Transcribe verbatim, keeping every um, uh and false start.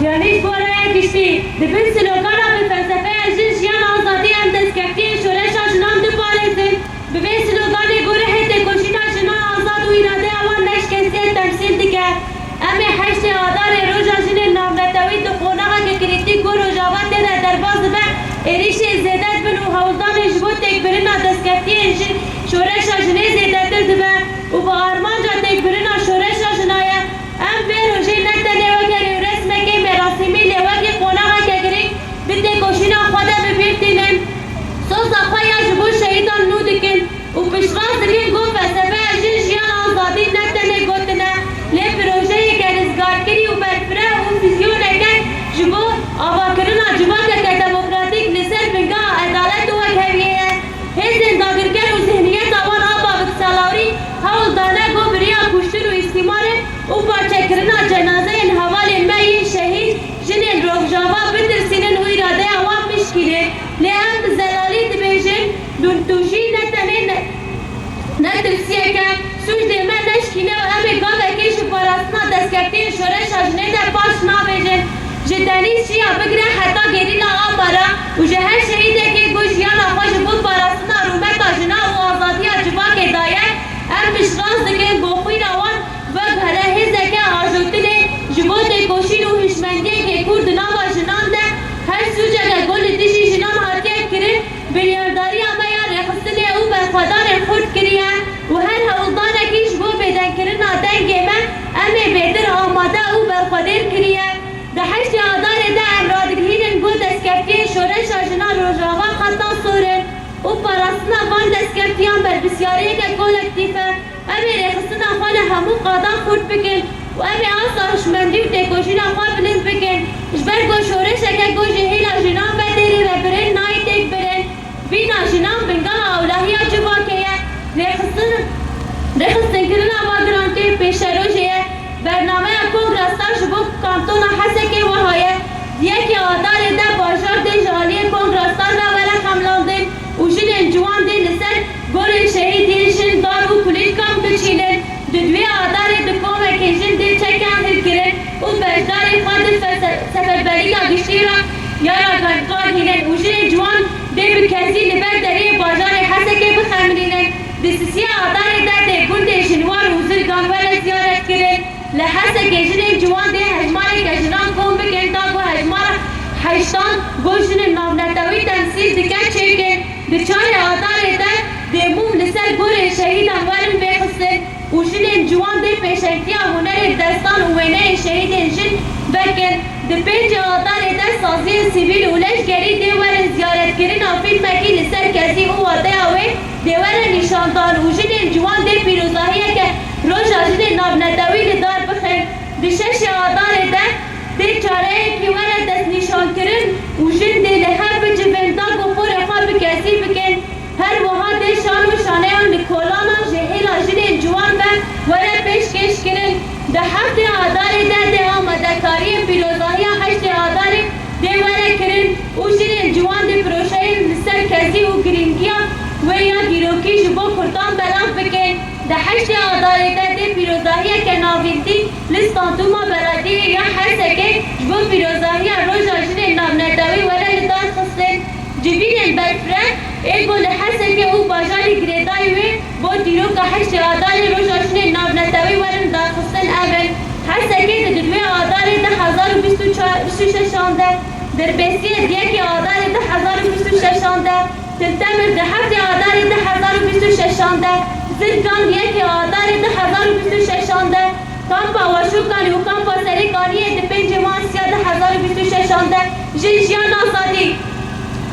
Yanî ji bo raya giştî, di bin slogana bi felsefeya Jin, Jiyan, Azadî em destkeftiyên şoreşa jinan biparêzin. Bi vê sloganê ku rihê têkoşîna jinan azad û îradeya wan neşikestiye temsîl dike. Em ê heştê Adarê Roja Jinên Navnetewî di qonaxeke krîtîk ku Rojava tê de derbas dibe, êrîşên zêde dibin û hewldanên ji bo têkbirina destkeftiyên jin, şoreşa jinê zêdetir dibe û bi armanca têkbirina şoreşa jina ye. Em vê rojê ne tenê weke rêwresmekê merasîmî, lê wekî qonaxeke girîng di têkoşîna xwe de bi bîr tînin. Soza xwe ya ji bo şehîdan nû dikin û piştrast dikin ku felsefeya Jin, Jiyan, Azadî ne tenê gotin e, lê projeyeke rizgarkirî û berfireh û vîzyoneke ji bo avakirina civakeke demokratîk li ser bingeha edalet û wekheviyê ye. Hêzên dagirker û zihniyeta wan a Babik Selawrî hewl dane ku bi riya kuştin û îstîmarê û parçekirina cenazeyên hevalên me yên şehîd, jinên Rojava bitirsînin û îradeya wan bişkînin. Lê em bi zelalî dibêjin, dûntûjî ne tenê ne, ne tirsiyek e, sûcdê me neşkîne û em ê gavekê ji parastina destkeftiyên şoreşa jinê de paş nabêjin. Ji Denîz Şiya bigire heta gerîla Amara û ji her şehîdekê ku jiyana xwe ji bo parastina rûmeta jina û azadiya civakê daye, em piştrast dikin ku xwîna wan veguhere hêzeke ajotinê ji bo têkoşîn û hişmendiyeke kûr di nava jinan de. Her sûceke ku li dijî jinan hatiye kirin, biryardariya me ya rêxistinê û berxwedanên xurt kiriye û her hewldanekî ji bo bêdengkirina dengê me, em ê bêtir amade û berxwedêr kiriye. Di heştê Adarê de em radigihînin ku destkeftiyên şoreşa jinan Rojava qeta sor in û parastina van destkeftiyan berpirsyariyeke kolektîf e. Em ê rêxistina xwe li hemû qadan xurt bikin û em ê asta hişmendî û têkoşîna xwe bilind bikin. Ji ber ku şoreşeke ku ji hêla jinan ve tê rêvebirin nayê têk birin. Vîna jinan bingeha ewlahiya civakê ye. Rêxistin, rêxistinkirina va girantiyê pêşerojê ye. Bernameya Kongra Star ji bo Kantona Hesekê wiha ye. Di yekê Adarê de bajar dê ji aliyê Kongra Star ve were xemlandin û jinên ciwan dê li ser gorên şehîd yên jin dar û kulîlkan biçînin. Di duwê Adarê di komekê jin dê çekan hilkirin û beşdarê xwe di fese-, seferberîka giştî re ya ra-, ragihînin û jinên ciwan dê bi kezî li ber deriyê bajarê Hesekê bixemilînin. Di sisiyê Adarê de dê gundê Jinwar û Zirgan were ziyaret kirin. Li Hesekê jinên ciwan dê hejmareke jinan kom bikin, da ku hejmara heştan ku jinên navnetewî temsîl dike çêkin. Di çarê Adarê de dê mûm li ser gorên şehîdan werin vêxistin û jinên ciwan dê pêşengtiya hunerê destan û wêneyên şehîdên jin vekin. Di pêncê Adarê de saziyên sivîl û leşkerî dê werin ziyaretkirina fîlmekî li ser kezî û wateya wê dê were nîşandan û jinên ciwan dê pîrozahiyeke Roja Jinên Navnetewî li dar bixin. Di şeşê Adarê de dê çareyekî were destnîşankirin û jin dê li hev bicivin da ku porê xwe bi kezî bikin. Her wiha dê şan û şaneyan li kolana ji hêla jinên ciwan ve were pêşkêşkirin. Di heftê Adarê de dê amadekariyên pîrozahiya heştê Adarê dê were kirin û jinên ciwan dê proşeyên li ser kezî û girîngiya wê ya dîrokî ji bo Kurdan belav bikin. Di heştê Adarê de dê pîrozahiyeke navîntî li Stantûma Belediyê ya Hesekê ji bo pîrozahiya Roja Jinên Navnetewî were li dar xistin. Civînên berfireh ê ku li Hesekê û bajarê girêdayî wê bo dîroka heştê Adarê Roja Jinên Navnetewî werin darxistin ev in: Hesekê di duduwê Adarê du hezar û bîst û çar, bîst û şeşan de, Dirbêsiyê di yekê Adarê du hezar û bîst û şeşan de, Til Temir di heftê Adarê du hezar û bîst û şeşan de, Zirgan di yekê Adarê du hezar û bîst û şeşan de, Kampa Weşûkanî û Kampa Serê